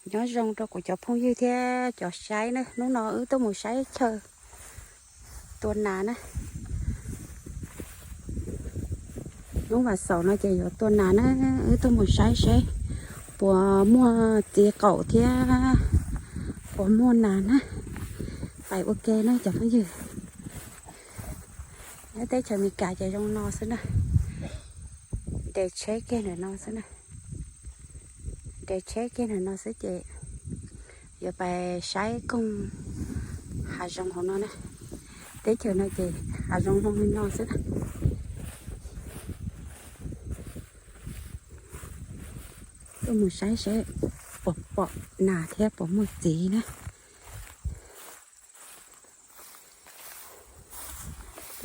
Nyob zoo rau kuv cov phooj ywg thiab cov saib na, hnub no wb tuaj mus saib chaw tua nas na. Hnub vas xaum no ces yuav tua nas na, wb tuaj mus saib seb puas muaj txiv qaum thiab puas muaj nas na. Pais ua ke na cov phooj ywg. Nyob teb chaws Amelikas ces zoo no xwb na. Nres tsheb kiag ntawm no xwb na. Nres tsheb kiag ntawm no xwb ces yuav pais saib koog hav zoov hauv no na. Teb chaws no ces hav zoov zoo li no xwb na. Tuaj mus saib seb puas pom nas thiab puas muaj txiv na.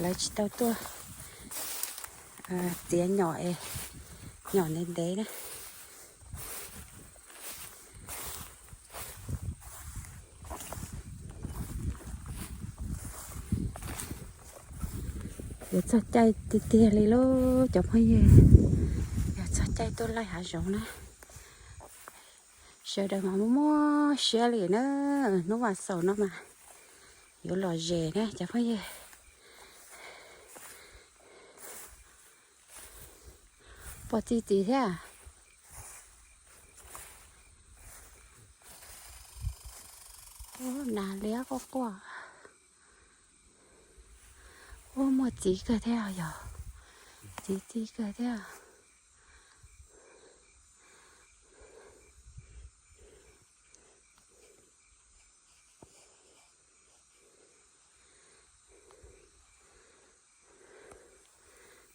Lawv tsis tau tuaj txiav nyom es nyom ntev ntev na. Yuav txog caij tiag tiag li lauj cov phooj ywg, yuav txog caij tuaj laij hav zoov na. Sawv daws mas muaj muaj siab li na, hnub vas xaum no mas yuav lom zem na cov phooj ywg. Puas txi txiv thiab? Ub, nas liab quaj quaj. Ub, muaj txiv kawg thiab yog, txiv txi kawg thiab.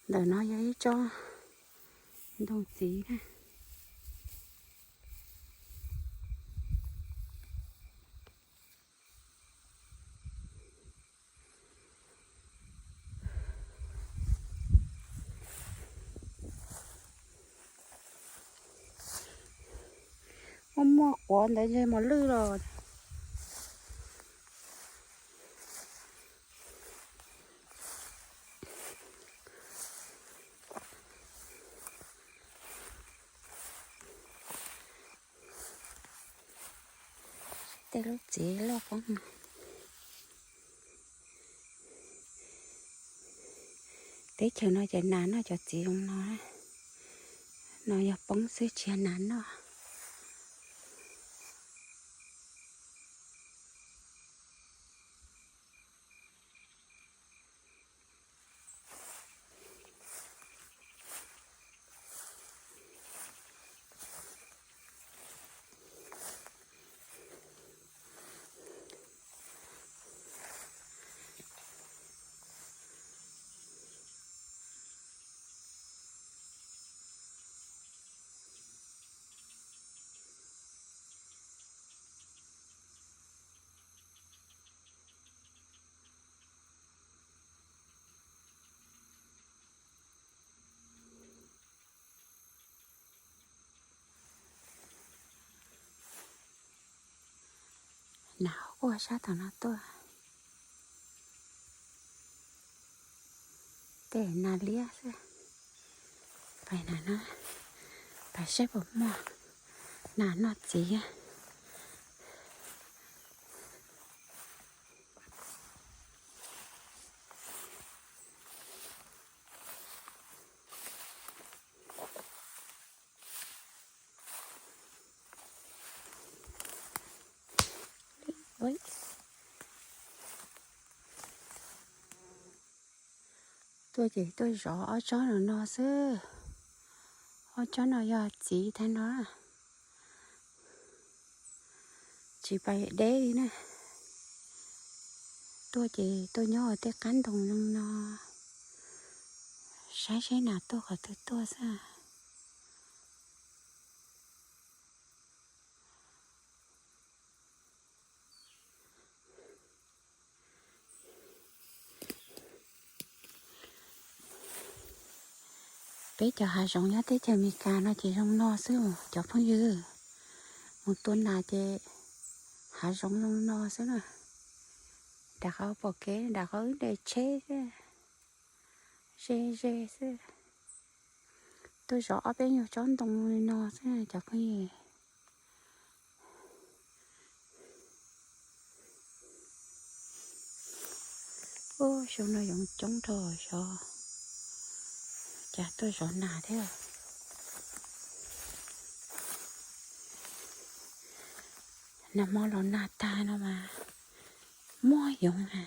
Ntawm no yog ib tsob ntoo txiv na. Muaj muaj quav ntawd ntshe mos lwj los. Tej lub txiv loj poob. Teb chaws no ces nas noj cov txiv zoo no. No yog poob xwb tsis yog nas noj. Nas quaj sab tom no tuaj. Tej nas liab xwb. Pais na, pais saib puas muaj nas noj txiv. Tuaj ces tuaj zov ob tsob no no xwb. Ob tsob no yog txiv tag no. Tsis pais deb li na. Tuaj ces tuaj nyob tej qab ntoo no no, saib saib nas tuaj qhov twg tuaj xwb. Peb cov hav zoov nyob teb chaws Amelikas no ces zoo no xwb cov phooj ywg. Mus tua nas ces hav zoov zoo no xwb na. Nram qhov pom kev nram qhov wb nres tsheb xwb, ze ze xwb. Tuaj zov ob peb nyuag tsob ntoo li no xwb cov phooj ywg. Xyoo no yoov coob nrog xyov, cas tuaj zov nas thiab. Nag hmo los nag tag no mas muaj yoov na.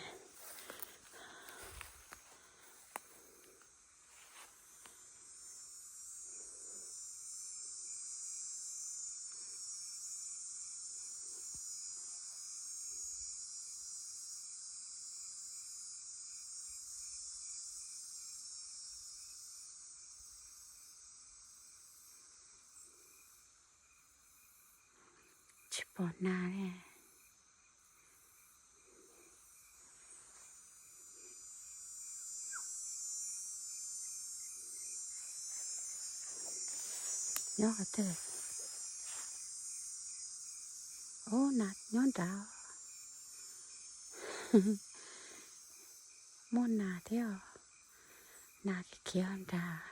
Tsis pom nas li. Nyob qhov twg? Ub, nas nyob nrad. Muaj nas thiab os. Nas khiav nrad.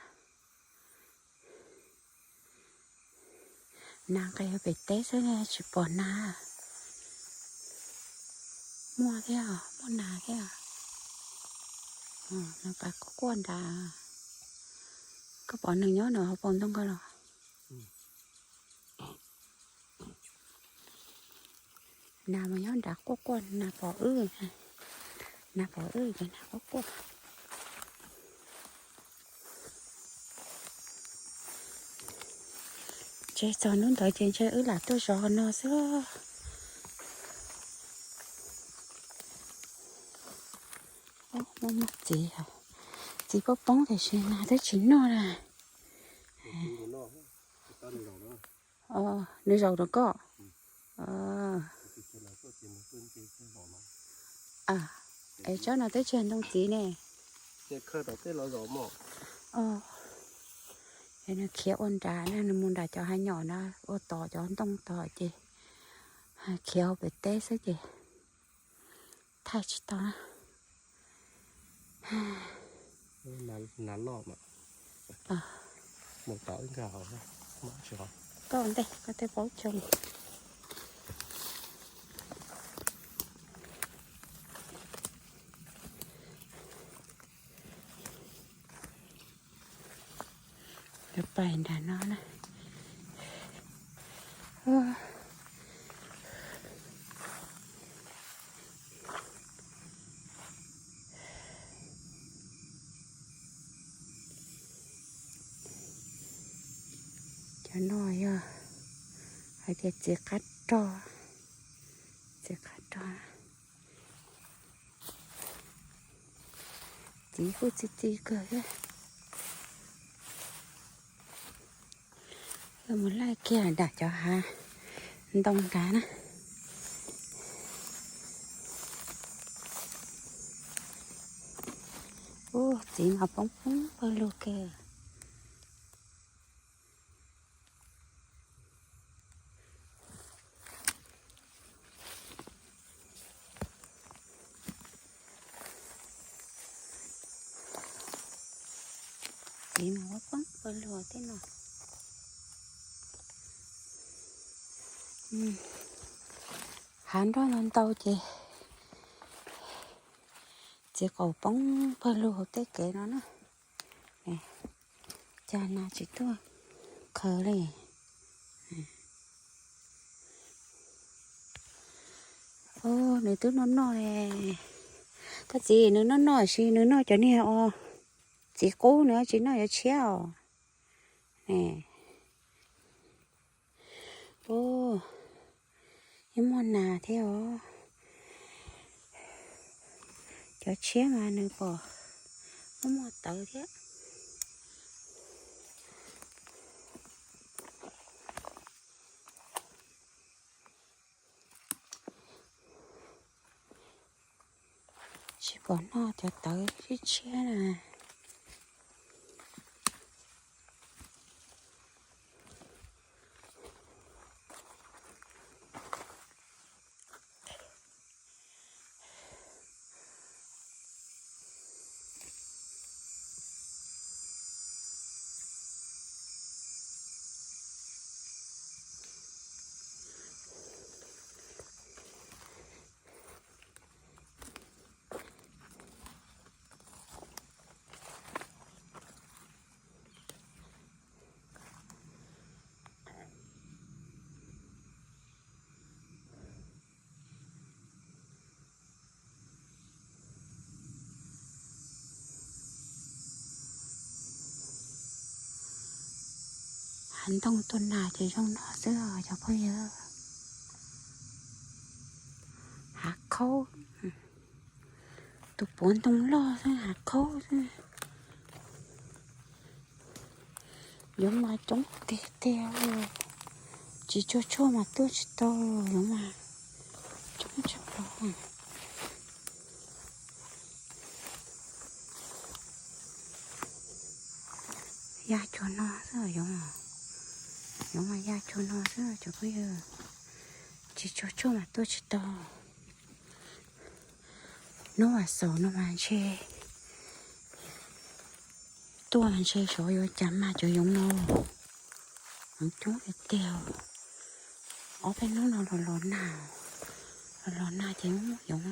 Nas nqis pem teb xwb tsis pom nas. Muaj thiab, muaj nas thiab. Nas pas quaj quaj nrad. Koj pom neeg nyob nram hauv paus ntoo ko los? Nas mas nyob nrad quaj quaj, nas pom wb, nas pom wb ces nas quaj quaj. Ntshe txog hnub ntawd ces ntshe wb lam tuaj zov no xwb. Muaj muaj txiv, txiv poob poob tiam sis nas twb tsis noj na. Nws zaum rau koj. Es tsob no twb tsis yog ntoo txiv ne. Es nws khiav ua nrad na, nws mus nram cov hav nyom na, ua tom cov ntoo tom ces khiav hauv pem teb xwb ces thaij tsis tau na. Nas loj mas. Mus tom ib nkag hauv, tsis hov. Koj ua ntej koj thiaj paub tsoo. Lawv pais nram no na. Cov no yog hais tias txiv qab rog, txiv qab rog. Txiv kuj txi txi kawg thiab. Mus laij kiag nram cov hav ntoo nrad na. Ub, txiv mas poob poob pawg lug kawg. Txiv mas poob pawg lug tej no. Hav nroj ntau ntau ces txiv qaum poob pawg lug hauv tej kev no na. Cas nas tsis tuaj khaws li. Nws twb noj noj. Koj txiv, nws noj noj sis nws noj cov niag os, txiv qub, nws tsis noj cov tshiab os. Ub, yeej muaj nas thiab os. Cov tshiab mas nws pom muaj muaj tawv thiab. Tsis pom noj cov tawv tshiab tshiab na. Ntoo tuaj nas ces zoo no xwb os cov phooj ywg. Hav khaub, tus puav ntoo loj xwb, hav khaub xwb. Yoov mas coob tiag tiag, tsis tsuag tshuaj mas tuaj tsis tau, yoov mas coob tshaj plaws. Yaj cuag no xwb, yoov mas yaj cuag no xwb cov phooj ywg, tsis tsuag tshuaj mas tuaj tsis tau. Hnub vas xaum no mas ntshe tuaj ntshe xyov yuav cas mas cov yoov no, yoov coob tiag tiag. Ob peb hnub no los los nag, los los nag ces muaj yoov.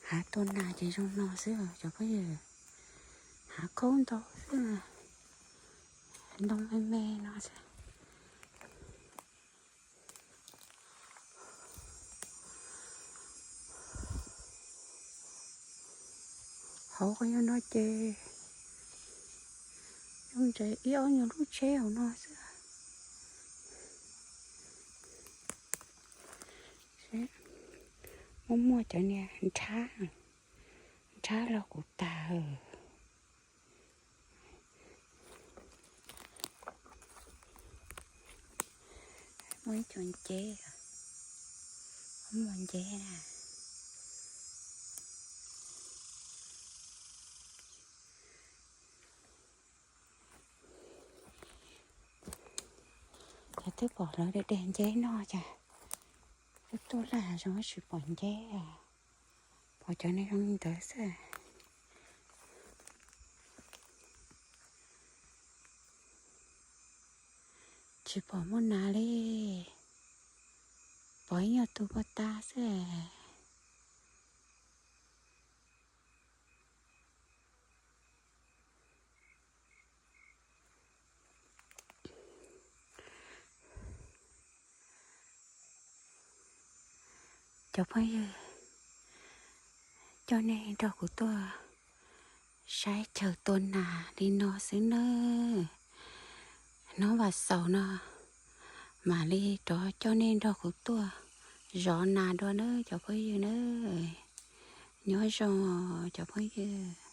Hav tuaj nas ces zoo no xwb cov phooj ywg, hav khaub ntau xwb, ntoo me me no xwb. Hauv qhov yog no ces zoo ntses ib ob nyuag lub tsheb hauv no xwb. Muaj muaj cov niag nrhab, nrhab los kuv tas. Muaj ib co nceb, muaj nceb na. Ces twb pom lawv de de nceb noj ces twb tuaj laj zoo tsis pom nceb, pom cov niag zoo li ntawd xwb. Tsis pom muaj nas li, pom ib nyuag tus paj tag xwb. Cov phooj ywg, coj nej nrog kuv tuaj saib chaw tua nas li no xwb nawb. Hnub vas xaum no mam li rov coj nej nrog kuv tuaj zov nas dua nawb cov phooj ywg nawb. Nyob zoo cov phooj ywg.